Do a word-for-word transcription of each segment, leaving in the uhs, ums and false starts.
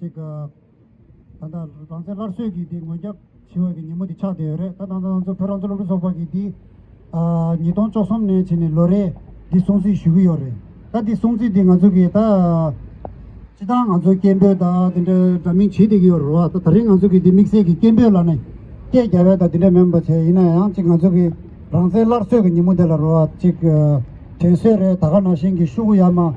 ཅིག་ད་ལྟ་རང་བཙན་སླར་གསོའི་གི་འདི་ངོ་རྒོལ་བྱེད་པའི་གི་ཉིན་མོ་འདི་ཆགས་བསྡད་ཡོད་རེད། ད་ད་ལྟ་ང་ཚོ་བོད་རང་བཙན་སློབ་ཕྲུག་ཚོགས་པ་གི་འདི་ཉིས་སྟོང་བཅུ་གསུམ་ནས་བྱས་ནས་ལོ་རེ་འདི་སྲུང་བརྩི་ཞུ་གི་ཡོད་རེད། ད་འདི་སྲུང་བརྩི་འདི་ང་ཚོ་གི་ད་སྤྱི་བཏང་ང་ཚོ་སྐད་འབོད་དང་དེ་འདྲ་འདྲ་མིན་བྱེད་བསྡད་ཀྱི་ཡོད་རེད་བ། ད་ད་རིང་ང་ཚོ་གི་འདི་དམིགས་བསལ་གི་སྐད་འབོད་ལབ་ནས་སྐད་རྒྱབ་ཡ་ད་དེ་འདྲ་མིན་པ་བྱས། ཡིན་ན་ཡང་ཅིག་ང་ཚོ་གི་རང་བཙན་སླར་གསོའི་གི་ཉིན་མོ་འདི་ལ་རེད་བ། ཅིག་དྲན་གསོ་རེད། ད་ག་ནང་བཞིན་གི་ཤོག་གུ་ཡར་མར་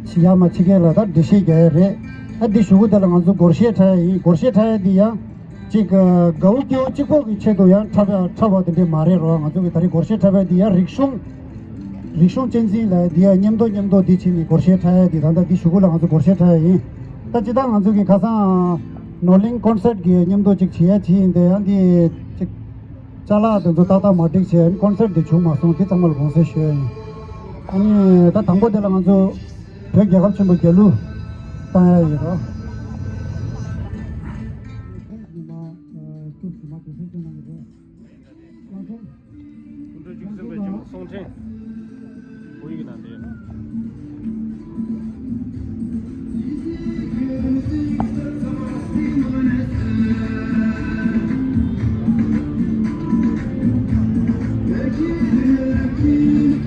ཕྱི་ཡར་མར་ཕྱི་རྒྱལ་ལ་ད་འགྲེལ་བཤད་རྒྱག་ཡ་རེད། ད་འདི་ཞུ་གུ་དེ་ལ་ང་ཚོ་སྒོར་གཞས་འཁྲབ་ཡ་ཡིན། སྒོར་གཞས་འཁྲབ་ཡ་འདི་ཡང་ཅིག་དགའ་བོ་སྐྱིད་བོ་གཅིག་པོ་གི་ཆེད་དུ་ཡང་འཁྲབ་ཡ་འཁྲབ་པ་དེ་འདྲས་མ་རེད་རོ། ང་ཚོ་གི་ད་རེས་སྒོར་གཞས་འཁྲབ་ཡ་འདི་ཡང་རིག་གཞུང་རིག་གཞུང་གཅེས་འཛིན་ལ་འདི་ཡང་མཉམ་དུ་མཉམ་དུ་འདི་བྱས་ནས་སྒོར་གཞས་འཁྲབ་ཡ་འདི་ད་ལྟ་འདི་ཞུ་གུ་ལ་ང་ཚོ་སྒོར་གཞས་འཁྲབ་ཡ་ཡིན། ད་ཅི་ད་ང་ཚོ་གི་ཁ་སང་ནོར་གླིང་ཀོན་སར་གི་མཉམ་དུ་ཅིག་བྱེད་ཡ་བྱེད་ཡིན་དེ་ཡང་འདི་ཅིག་ཅ་ལག་དེ་ཚོ་ཏག་ཏག་མ་འགྲིག་བྱས་ཀོན་སར་དེ་བྱུང་མ་སོང་། དེ་ཚང་མ་ལ་དགོངས་སེལ་ཞུ་ཡ་ཡིན། ཨ་ནི་ད་དང་པོ་དེ་ལ་ང་ཚོ་བོད་རྒྱལ་ཁབ་ཆེན་པོ་རྒྱལ་གླུ་བཏང་ཡ་ཡིན་རོ། སྐུ་ཕྲེང་བཅུ་གསུམ་པའི་ཇོ་མོ་གསུང་འཕྲིན་བོད་ཡིག་ནང་འདྲེན།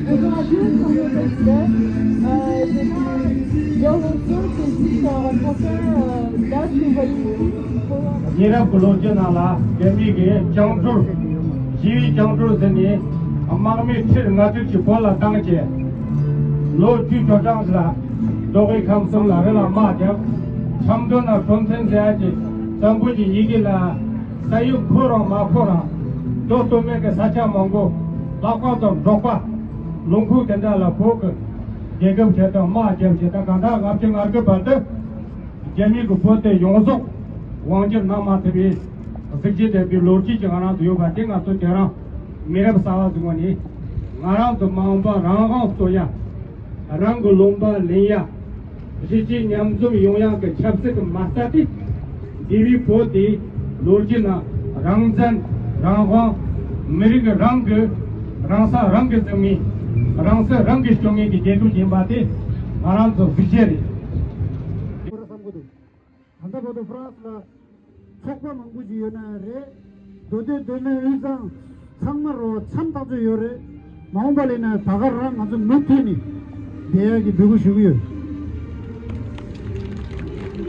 Bonjour, comment vous êtes ? Euh, je viens au retour, c'est juste un concert, euh, là, que vous voyez ici. རྒྱལ་རབས་ཀྱི་ལོ་རྒྱུས་ནང་ལ་རྒྱ་མི་གིས་བཅིངས་འགྲོལ། ཞི་བའི་བཅིངས་འགྲོལ་ཟེར་ནས་དམག་མི་ཁྲི་ལྔ་བཅུ་ཞིག་བོད་ལ་བཏང་རྗེས། ལོ་བཅུ་ཅོ་གྲངས་ལ་རྡོ་སྒྲའི་ཁམས་གསུམ་ལ་རི་ལ་དམག་བརྒྱབ། ཁྲམ་དོན་ན་གྲུབ་མཐུན་ཟེར་ཡ་གི་བཙན་པོ་གི་ཡི་གེ་ལ་ས་ཡུལ་ཁོ་རང་མ་ཁོ་རང་འགྲོ་ཐུབ་མེད་ཀྱི་ས་ཆ་མང་པོ་ལྷ་ཁང་དང་འབྲོག་པ་ལུང་ཁུག་དེ་འདྲ་ལ་བོད་ཀྱི་རྒྱལ་ཁབ་བྱས་ཏེ་དམག་བརྒྱབ་བྱས་ད་གང་ལྟར་ལྔ་བཅུ་ང་དགུ་བར་དུ། རྒྱ་མི་གི་བོད་དེ་ཡོངས་རྫོགས་དབང་སྒྱུར་གནང་མ་ཐུབ་པའི་གཟི་བརྗིད་ལྡན་པའི་ལོ་རྒྱུས་ཀྱི་ང་རང་ཚོ་ཡོད་པ་དེ་ང་ཚོ་དེ་རིང་མི་རབས་གསར་པ་ཚོའི་ངོས་ནས་ང་རང་ཚོ་མ་འོངས་པ་རང་དབང་རྩོད་ཡ། རང་གི་ལུང་པ་ལེན་ཡ། གཞིས་བྱེས་མཉམ་འཛོམས་ཡོང་ཡ་གི་ཆབ་སྲིད་ཀྱི་མ་རྩ་དེ། འདས་པའི་བོད་དེའི་ལོ་རྒྱུས་ནང་རང་བཙན་རང་དབང་། མི་རིགས་རང་གི་རང་ས་རང་གིས་འཛིན་མཁན། རང་སྲིད་རང་གིས་སྐྱོང་མཁན་གྱི་རྒྱལ་ཁབ་ཡིན་པ་དེ་ང་རང་ཚོ་གཟི་བརྗིད་རེད། ད་ལྟ་བར་དུ་ཧྥ་རན་སི་ལ་ཚོགས་པ་མང་པོ་ཞིག་ཡོད་ན་རེད། མདོ་སྟོད་མདོ་སྨད་དབུས་གཙང་ཚང་མ་རོ་མཚམས་ཐག་ཆོད་ཡོད་རེད། མ་འོངས་པ་ལ་ན་ད་ག་རང་ང་ཚོ་མུ་མཐུད་ནས་བསྡད་ཡག་གི་འབོད་སྐུལ་ཞུ་གི་ཡོད།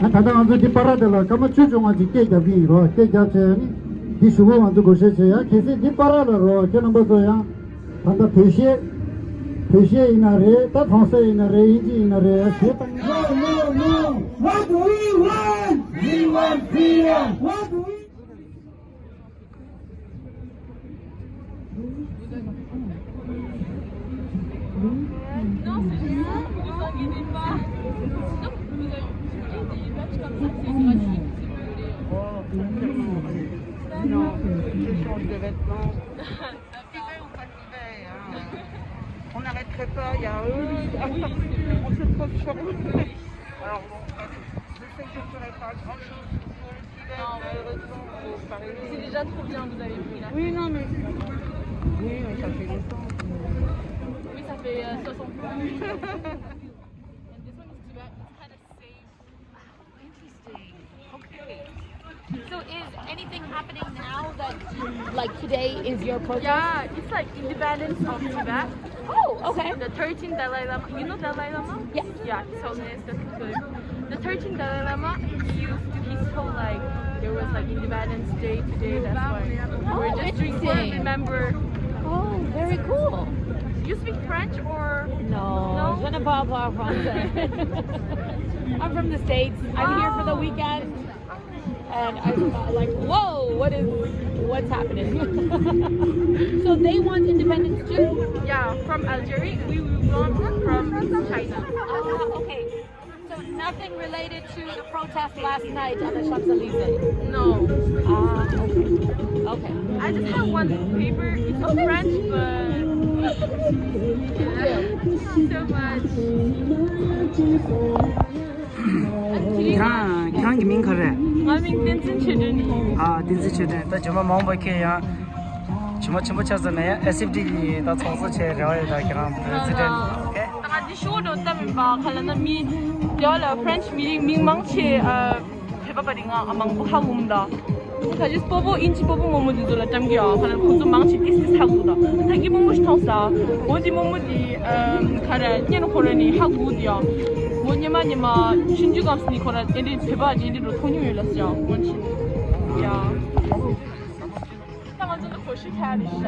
ཨ་ད་ལྟ་ང་ཚོ་འདི་པར་དེ་ལ་སྐར་མ་བཅུ་བཅོ་ལྔ་ཅིག་སྐད་རྒྱབ་ཀྱི་ཡིན་རོ། སྐད་རྒྱབ་བྱས་ནི་འདི་ཞུ་སྒོ་ང་ཚོ་སྒོ་ཕྱེ་བྱས་ཡ། གལ་སྲིད་འདི་པར་ལ་རོ་ཁྱེད་རྣམ་པ་ཚོ་ཡང་ད་ལྟ་བོད་གཞས་བོད་གཞས་ཡིན་ན་རེད། ད་ཧྥ་རན་སི་ཡིན་ན་རེད། དབྱིན་ཇི་ཡིན་ན་རེད། གཞས་བཏང་ཡ། No, no, no. What we want? We want freedom. What we Non, c'est juste ça, vous vous inquiétez pas. Sinon, vous avez des badges comme ça, c'est gratuit, si vous voulez. Non, je change de vêtements. L'hiver ou pas l'hiver, hein. On n'arrêterait pas, il y a eux, on se trouve sur eux. Alors bon, je sais que je ne ferai pas grand-chose pour le Tibet, malheureusement, pour Paris. C'est déjà trop bien, vous avez pris là. Oui, non, mais... Oui, mais ça fait longtemps. Oui, ça fait euh, soixante ans. And this one is Tibet. It's kind of safe. Interesting. Okay. So is anything happening now that, like, today is your protest? Yeah, it's like independence of Tibet. Oh, okay. The thirteenth Dalai Lama. You know Dalai Lama? Yes. Yeah, His Holiness the, the, the thirteenth Dalai Lama, he used to, he's told, like, there was, like, Independence Day today, that's why. Oh, we're just doing for interesting. Remember. Oh, very cool. You speak French or? No, no? Je ne parle pas français. I'm from the States. I'm here for the weekend. And I'm like, whoa, what is, what's happening? So they want independence too? Yeah, from Algeria. We, we want from China. Ah, okay. So nothing related to the protest last night on the Champs-Elysees? No. Ah, okay. Okay. I just have one paper. It's in French, but yeah. Thank you so much. ཁྱེད་རང་ཁྱེད་རང་གི་མིང་ག་རེ་རེད། ང་མིང་བསྟན་འཛིན་ཆོས་སྒྲོན་ཡིན། ཨ། བསྟན་འཛིན་ཆོས་སྒྲོན། ད་ཇོ་མོ་མང་པོ་ཁྱེད་ཡང་ཇོ་མོ་ཆེན་པོ་ཆགས་ཚར་ན་ཡང་ཨེ་སི་ཨེཕ་ཊི་གི་ད་ཚོགས་གཙོ་བྱེད་རེ་བ་ཡོད། ད་ཁྱེད་རང་པི་རེ་སི་ཌེན་ཊི། ཨོ་ཁེ། ད་ང་ ཤོ་འགྲོ་ལྟ་མིན་པ་ག་ལ་ན་མི་དེ་བ་ལ་French མི་རིགས་མི་མང་ཆེ་ཨ་བོད་པ་པ་རིགས་ང་མང་པོ་ཧ་གོ་མི་འདུག་ད་ཅི་སྤོ་བོ་ཨིན་ཇི་སྤོ་བོ་མོ་མོ་འདི་ཚོ་ལ་བཀྲམ་གི་ཡོད། ག་ལ་ཁོ་ཚོ་མང་ཆེ་ཏིས་ཏིས་ཧ་གོ་འདུག་ད་གི་མོ་མོ་ཞིག་མཐོང་ས། འོ་འདི་མོ་མོ་འདི་ཨ་ག་ར་གཉེན་ཁོ་ར་ནི་ཧ་གོ་འདི་ཡོད། འོ་ཉི་མ་ཉི་མ་ཆུང་ཆུང་སྐབས་སུ་ནི་ཁོ་ར་ཨེ་འདྲའི་བོད་པ་ཅིག་འདི་འགྲོ་མཐོང་མྱོང་ཡོད་ལ་ཟེར་ཡོད། འོ་ཆེ་ཡ། ད་ང་ཚོ་འདི་གོ་ཤི་ཁ་རི་ཤ།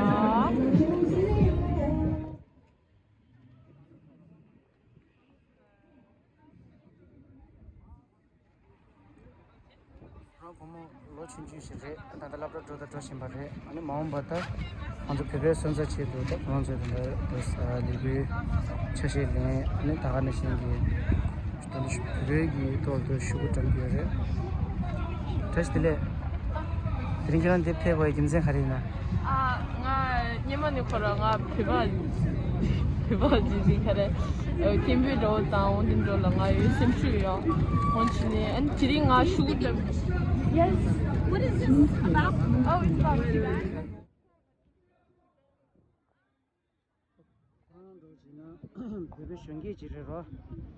ང་བུ་མོ་ལོ་ཆུང་ཆུང་ཞིག་རེད། ད་ལྟ་སློབ་གྲྭ་འགྲོ་དང་འགྲོ་བཞིན་པ་རེད། ཨ་ནི་མ་འོངས་པ་ད་ང་ཚོ་བོད་པའི་སོན་རྩ་ཆེད་དུ་ད་ཁོ་རང་ཚོའི་ད་ལྟ་ལས་འགུལ་ཆ་ཤས་ལེན། ཨ་ནི་ད་ག་ནང་བཞིན་གྱི་ད་ལྟ་བོད་པའི་གི་ཐོག་ཏུ་ཤོག་བུ་བཀྲམ་གྱི་ཡོད་རེད། བཀྲ་ཤིས་བདེ་ལེགས། དེ་རིང་ཁྱེད་རང་འདིར་ཕེབས་པའི་རྒྱུ་མཚན་ག་རེ་ཡིན་ན། ཨ། ང་སྔོན་མ་ནས་ཁོ་རང་ང་བོད་པ་བོད་པ་ཇི་ཇི་ག་རེ་སྐད་འབོད་འདྲ་བོ་དང་འོ་འདི་འདྲ་ལ་ང་ཡོད་སེམས་ཤུགས་ཡོད། འོན་ཀྱང་ནས་ཨ་ནི་དེ་རིང་ང་ཤོག་བུ་བཀྲམ། Yes. What is this about? Oh, it's about you. ཁོ་རང་འདྲ་བོ་བྱས་ན་བོད་པའི་གཞོན་སྐྱེས་ཅིག་རེད་རོ།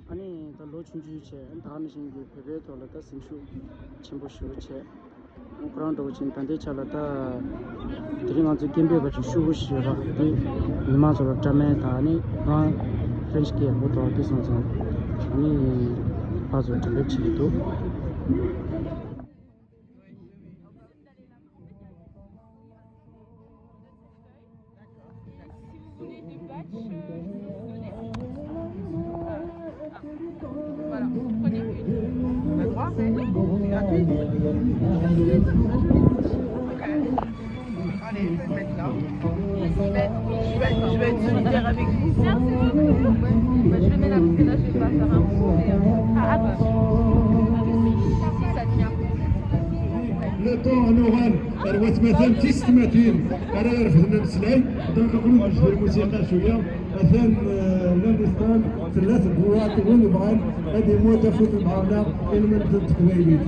ཨ་ནི་ད་ལོ་ཆུང་ཆུང་བྱས། ཨ་ནི་ད་ག་ནང་བཞིན་གྱི་བོད་པའི་ཐོག་ལ་ད་སེམས་ཤུགས་ཆེན་པོ་ཞེ་པོ་བྱས། ཨ་ཁོ་རང་འདྲ་བོ་བྱས་ན་ད་ལྟའི་ཆ་ལ་ད་དེ་རིང་ང་ཚོ་སྐད་འབོད་པ་ཅིག་ཤོག་བུ་ཞེས་པ་དེ་མི་མང་ཚོ་ལ་བཀྲམ་མིན་དང་། ཨ་ནི་ཁོ་རང་French་སྐད་ཡག་པོ་ཐོག་དེ་སོང་ཙང་ཨ་ནི་ཕར་ཚུར་འགྲེམས་སྤེལ་བྱེད་ཀྱི་འདུག Voilà, prenez une. Le trois, c'est gratuit. Ok. Allez, je vais mettre là. Je vais être, je vais être, je vais être solidaire avec vous. Merci beaucoup. Bah, je vais mettre là parce que là, je vais pas faire un coup, mais, euh, ah, ah, bah. Si ça tient. Le temps en oral. Ar watmaten tistmatin ara refden ameslay, dɣa qqlen-d s lmusiqa cwiya. Atan, eh, llan di ṭṭan tella tebwaṭ, win yebɣan ad imudd afud lmeɛna i lmend n teqbaylit.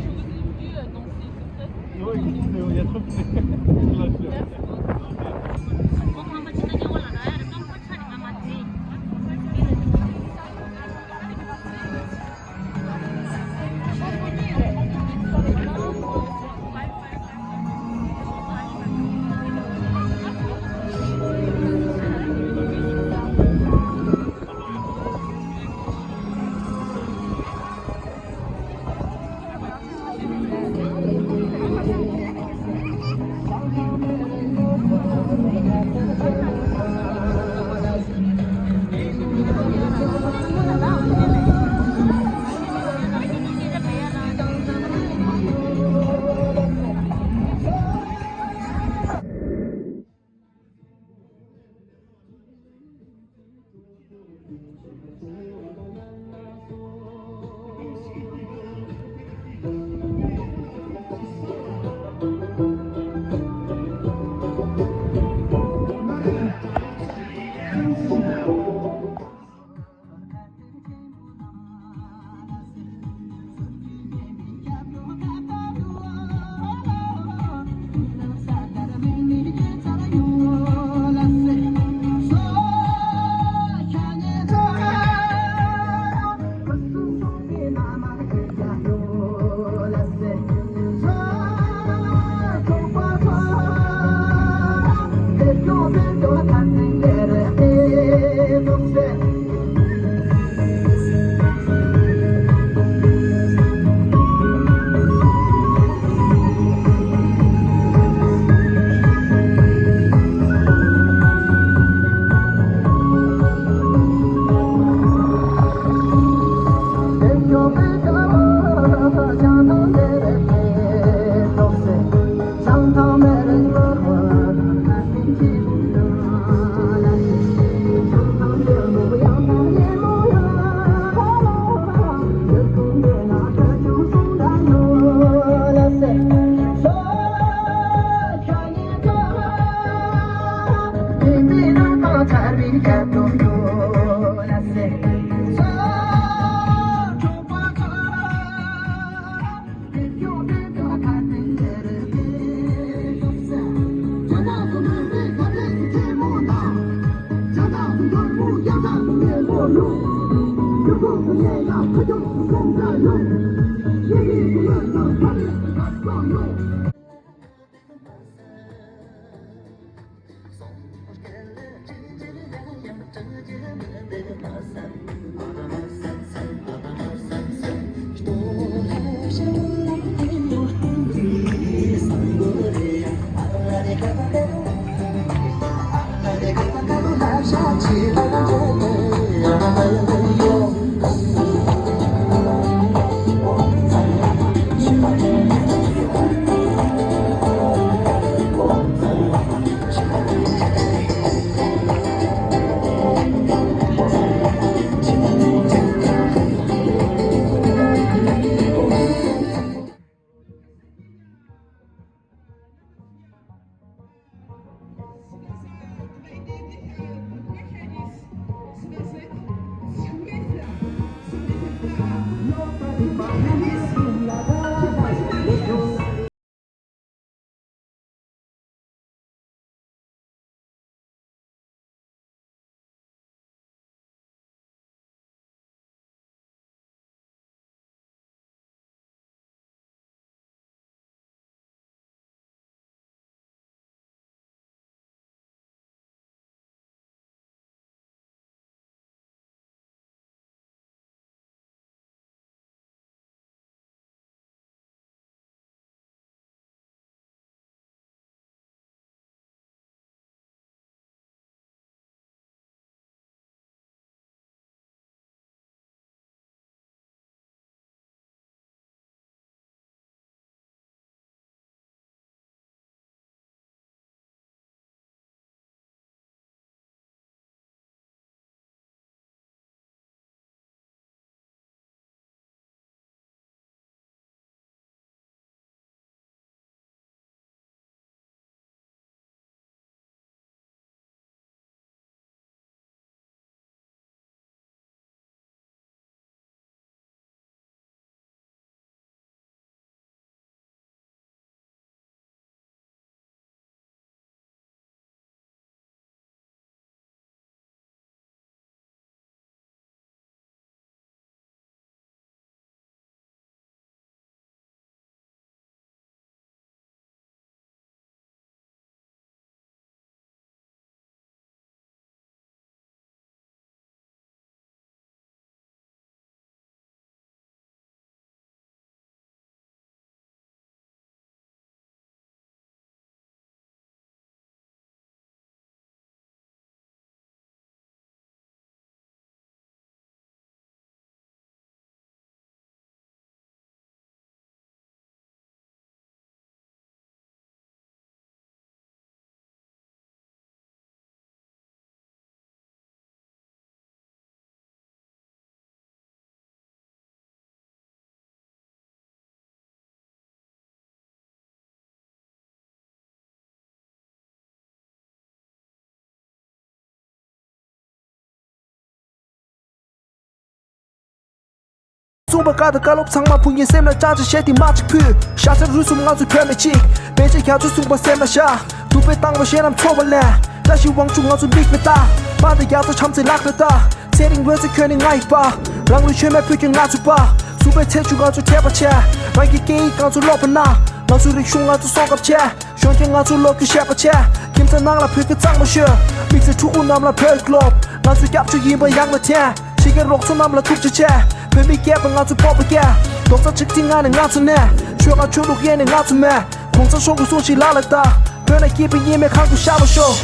གསུངས་པ་བཀའ་དང་བཀའ་སློབ་ཚང་མ་ཕུགས་ངའི་སེམས་ལ་ཅག་ཅག་བྱས་ཏེ་མ་ཅིག་ཕུལ། ཤ་ཚ་རུས་གསུམ་ང་ཚོ་བོད་མི་གཅིག་དཔེ་ཆ་རྒྱ་མཚོ་གསུངས་པ་སེམས་ལ་ཤ། སྡུག་པའི་བཏང་བ་གཞན་རྣམས་འཚོ་བ་ལས། བཀྲ་ཤིས་དབང་ཕྱུག་ང་ཚོ་མིག་དཔེ་ལྟ། དཔའ་དང་རྒྱ་མཚོ་བྱམས་བརྩེ་ལག་ཏུ་ལྟ། ཚེ་རིང་འོད་ཟེར་ཁྱོད་ནི་ང་ཡི་དཔའ། རང་ལུས་མཆོད་མེ་ཕུལ་གྱིས་ང་ཚོ་དཔའ། གསུངས་པའི་ཚེ་མཇུག་ང་ཚོ་དད་པ་ཆེ། རང་གི་སྐད་ཡིག་ང་ཚོ་སློབ་པ་ན། ང་ཚོ་རིག་གཞུང་ང་ཚོ་སྲོག་སྐབས་ཆེ། གཞོན་སྐྱེས་ང་ཚོ་ལོ་རྒྱུས་བཤད་པ་བྱས། ཁྱིམ་ཚང་ནང་ལ་བོད་སྐད་གཙང་མ་ཤོད། དམིགས་བསལ་ཕྲུ་གུ་རྣམས་ལ་བོད་སློབ། ང་ཚོ་སྐྱབས་བཅོལ་ཡིན་པ་ཡང་ལ་དྲན། ཕྱི་རྒྱལ་རོགས་ཚོ་རྣམས་ལ་ཐུགས་རྗེ་ཆེ། བོད་མི་སྐྱེས་པ་ང་ཚོ་སྤོབས་པ་སྐྱེ། རྡོག་རྩ་གཅིག་སྒྲིལ་ངང་ནས་ང་ཚོ་གནས། ཆོལ་ཁ་ཆོས་ལུགས་དབྱེ་ནས་ང་ཚོ་མེད། གོང་ས་མཆོག་གི་གསུང་བཞིན་ལག་ལ་བསྟར། བོད་ནང་སྐྱིད་པའི་ཉི་མས་གང་དུ་ཤར་བ་ཤོག་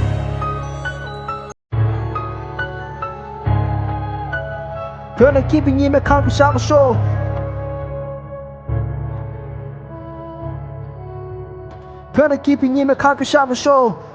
བོད་ནང་སྐྱིད་པའི་ཉི་མས་གང་དུ་ཤར་བ་ཤོག་བོད་ནང་སྐྱིད་པའི་ཉི་མས་གང་དུ་ཤར་བ་ཤོག